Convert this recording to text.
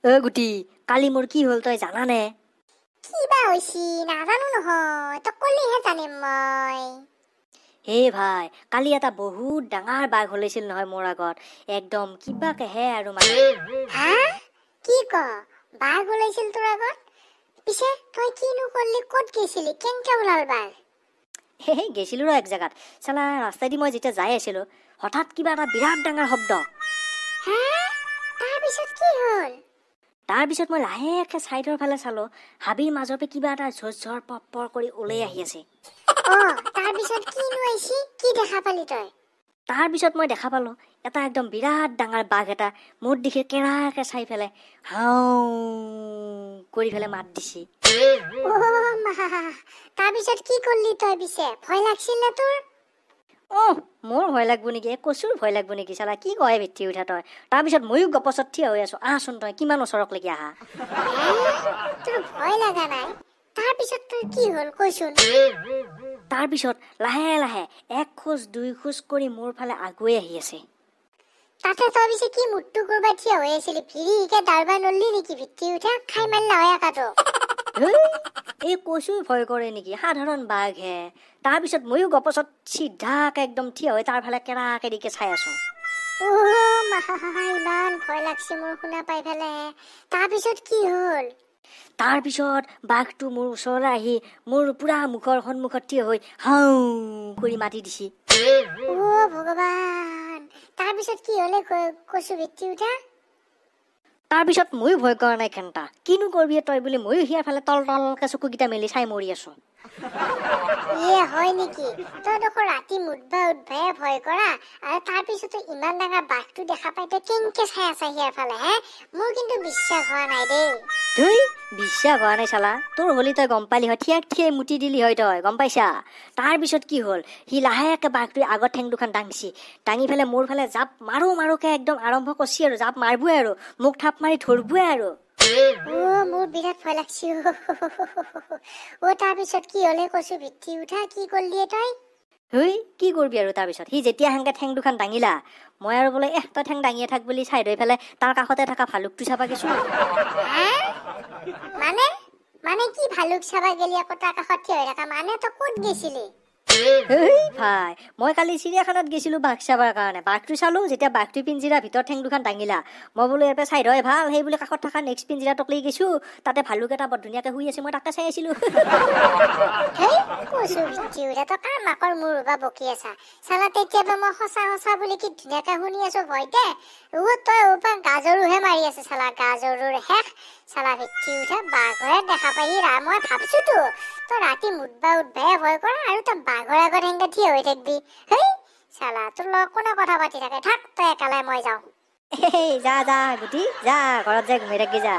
অ গুটি, কালি মোৰ কি হ'ল তই জানানে? কিবা হৈছি নাজানো নহয়, তই কলিহে জানিম মই। হে ভাই, কালি এটা বহুত ডাঙৰ বাঘ ওলাইছিল নহয় মোৰ আগত, একদম কিবাকেহে আৰু মানে। হা, কি ক, বাঘ ওলাইছিল তোৰ আগত? পিছে তই কিনো কৰলি, ক'ত গৈছিলি, কেনেকে ওলাল বাঘ? হে গৈছিলো ৰ এক জেগাত, চালা ৰাস্তাইদি মই যেতিয়া যাই আছিলো হঠাৎ কিবা এটা বিৰাট ডাঙৰ শব্দ। হা, তাৰপিছত কি হ'ল? তাৰপিছত মই লাহেকে চাইডৰ ফালে চালো, হাবিৰ মাজৰ পৰা কিবা এটা ঝৰ ঝৰ পৰ পৰ কৰি ওলাই আহি আছে। অ, তাৰপিছত কিনো আহিছি, কি দেখা পালি তই? তাৰপিছত মই দেখা পালো এটা একদম বিৰাট ডাঙৰ বাঘ এটা মোৰ দিশে কেৰাকে চাই পেলাই হাও কৰি পেলাই মাত দিছি। অ মা, তাৰপিছত কি কৰলি তই? পিছে ভয় লাগছিল নে তোৰ? অ, মোৰ ভয় লাগব নেকি, কচুৰ ভয় লাগব নেকি, চালা কি কয় ভিত্তি উঠা তই। তাৰপিছত ময়ো গপচত থিয় হৈ আছো, আহচোন তই কিমান ওচৰক লাগি আহা। তোৰ ভয় লগা নাই? তাৰপিছত তোৰ কি হ'ল কৈচোন? তাৰপিছত লাহে লাহে এক খোজ দুই খোজ কৰি মোৰ ফালে আগুৱাই আহি আছে। তাতে তই পিছে কি মুঠটো কৰবা থিয় হৈ আছিলি, ভিৰিকে দাৰবা নল্লি নেকি? ভিত্তি উঠা খাই মাৰিলা হয় একাটো। এই কচুৰ ভয় কৰে নেকি, সাধাৰণ বাঘ হে। তাৰপিছত ময়ো গপচত চিধাকে একদম থিয় হৈ তাৰ ফালে কেৰাকেৰিকে চাই আছো। অ মা, ইমান ভয় লাগছে মোৰ শুনা পাই পেলাই। তাৰপিছত কি হ'ল? তাৰপিছত বাঘটো মোৰ ওচৰলৈ আহি মোৰ পুৰা মুখৰ সন্মুখত থিয় হৈ হাও কৰি মাতি দিছি। অ ভগৱান, তাৰপিছত কি হ'লে কচু ভিত্তি উঠা? তাৰপিছত ময়ো ভয় কৰা নাই ঘেণ্টা, কিনো কৰিবি তই বুলি ময়ো সিয়াৰ ফালে তল তলকে চকুকেইটা মেলি চাই মৰি আছো। ইয়ে হয় নেকি, তই দেখোন ৰাতি মুঠবা উঠবাই ভয় কৰা, আৰু তাৰপিছতো ইমান ডাঙৰ বাঘটো দেখা পাই তই কেনেকে চাই আছা সিয়াৰ ফালে? হে, মোৰ কিন্তু বিশ্বাস হোৱা নাই দেই। ধুই, বিশ্বাস হোৱা নাই চালা, তোৰ হলি তই গম পালি হয়, থিয়াক থিয়াই মুতি দিলি হয় তই, গম পাইছা? তাৰপিছত কি হ'ল, সি লাহেকে বাঘটোৱে আগত ঠেং দুখন দাঙছি, দাঙি পেলাই মোৰ ফালে জাপ মাৰো মাৰোকে একদম আৰম্ভ কৰছি আৰু জাপ মাৰবোৱে আৰু মোক থাপ মাৰি ধৰবোৱে আৰু। অ মোৰ বিৰাট ভয় লাগছি। অ তাৰপিছত কি হ'লে কচু ভিত্তি উঠা, কি কৰলি তই? হেই কি কৰবি আৰু, তাৰপিছত সি যেতিয়া সেনেকে ঠেং দুখন দাঙিলা, মই আৰু বোলে এহ তই ঠেং দাঙিয়ে থাক বুলি চাই হৈ পেলাই তাৰ কাষতে থকা ভালুকটো চাবা গেছো। মানে মানে কি ভালুক চাবা গেলি আকৌ তাৰ কাষত থিয় হৈ থকা মানে তই ক'ত গেছিলি? হেই ভাই, মই কালি চিৰিয়াখানাত গৈছিলো বাঘ চাবাৰ কাৰণে। বাঘটো চালো, যেতিয়া বাঘটো পিঞ্জিৰাৰ ভিতৰত ঠেং দুখন দাঙিলা, মই বোলো ইয়াৰ পৰা চাই হয় ভাল, সেই বুলি কাষত থকা নেক্সট পিঞ্জিৰাটোক লৈ গৈছো, তাতে ভালুক এটা বৰ ধুনীয়াকে শুই আছে, মই তাকে চাই আছিলো। হেই কচু ভিত্তি উঠা, তই কাৰ মাকৰ মূৰ বা বকি আছা চালা? তেতিয়াবা মই সঁচা সঁচা বুলি কি ধুনীয়াকে শুনি আছো ভয়তে, অ তই ওপা গাজৰোহে মাৰি আছে চালা, গাজৰুৰ শেষ চালা ভিত্তি উঠা, বাঘৰে দেখা পাই মই ভাবছো তো তই ৰাতি মুঠবা উঠবাই ভয় কৰা আৰু তই বাঘৰ আগত সেনেকে থিয় হৈ থাকবি। হেই চালা, তোৰ লগত কোনে কথা পাতি থাকে, থাক তই একালাই, মই যাওঁ। যা যা গুটি যা, ঘৰত যাই ঘুমাই থাকবি যা।